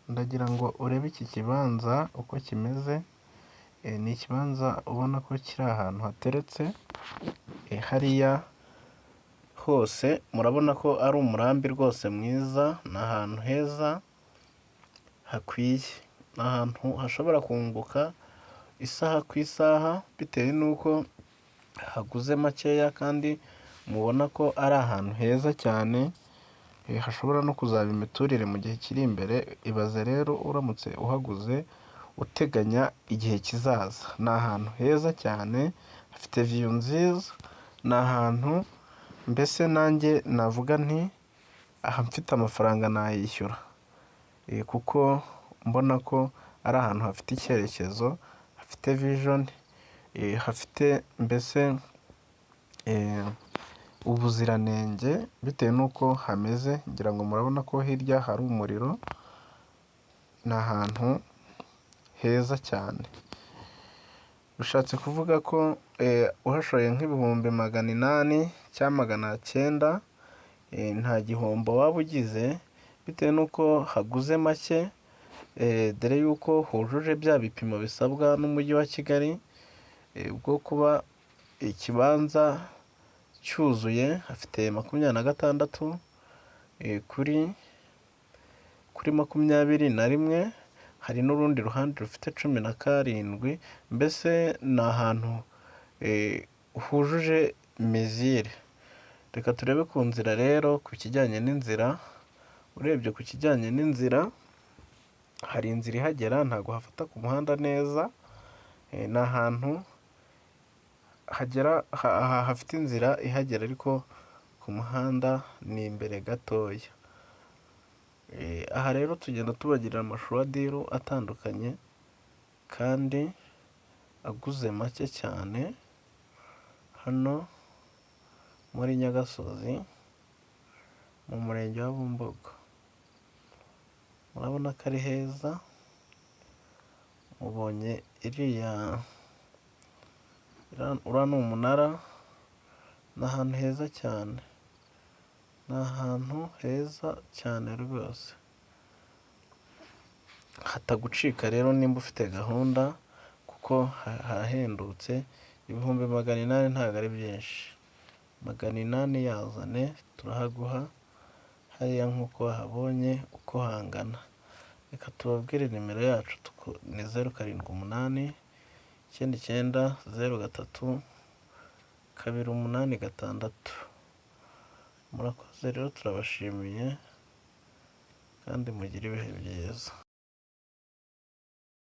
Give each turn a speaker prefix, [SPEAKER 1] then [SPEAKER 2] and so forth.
[SPEAKER 1] Ndagira ngo urebe iki kibanza uko kimeze, ni ikibanza ubona ko kiri ahantu hateretse, hariya hose murabona ko ari umurambi rwose mwiza, ni ahantu heza hakwiye, ni ahantu hashobora kunguka isaha ku isaha bitewe n'uko haguze makeya kandi mubona ko ari ahantu heza cyane, hashobora no kuzaba imiturire mu gihe kiri imbere, ibaze rero uramutse uhaguze uteganya igihe kizaza, ni ahantu heza cyane hafite view nziza, ni ahantu mbese nanjye navuga nti aha mfite amafaranga nayishyura, kuko mbona ko ari ahantu hafite icyerekezo, hafite vision, hafite mbese ubuziranenge bitewe n'uko hameze, ngira ngo murabona ko hirya hari umuriro, ni ahantu heza cyane. Bishatse kuvuga ko uhashoye nk'ibihumbi 800 cyangwa 900 nta gihombo waba ugize, bitewe n'uko haguze make, dore yuko hujuje bya bipimo bisabwa n'umujyi wa Kigali bwo kuba ikibanza cyuzuye, hafite 26 kuri 21, hari n'urundi ruhande rufite 17, mbese ni ahantu hujuje mesure. Reka turebe ku nzira rero, ku kijyanye n'inzira, urebye ku kijyanye n'inzira, hari inzira ihagera ntabwo hafata ku muhanda neza, ni ahantu hagera hafite inzira ihagera ariko ku muhanda ni imbere gatoya. Aha rero tugenda tubagirira ama sure deal atandukanye kandi aguze make cyane, hano muri Nyagasozi mu murenge wa Bumbogo. Murabona ko ari heza, mubonye iriya, uriya ni umunara, ni ahantu heza cyane, ni ahantu heza cyane rwose, hatagucika rero nimba ufite gahunda kuko harahendutse, 800,000 ntabwo ari byinshi, 800 yazane turahaguha, hariya nk'uko wahabonye uko hangana. Reka tubabwire nimero yacu ni 0789903286. Murakoze rero, turabashimiye kandi mugire ibihe byiza.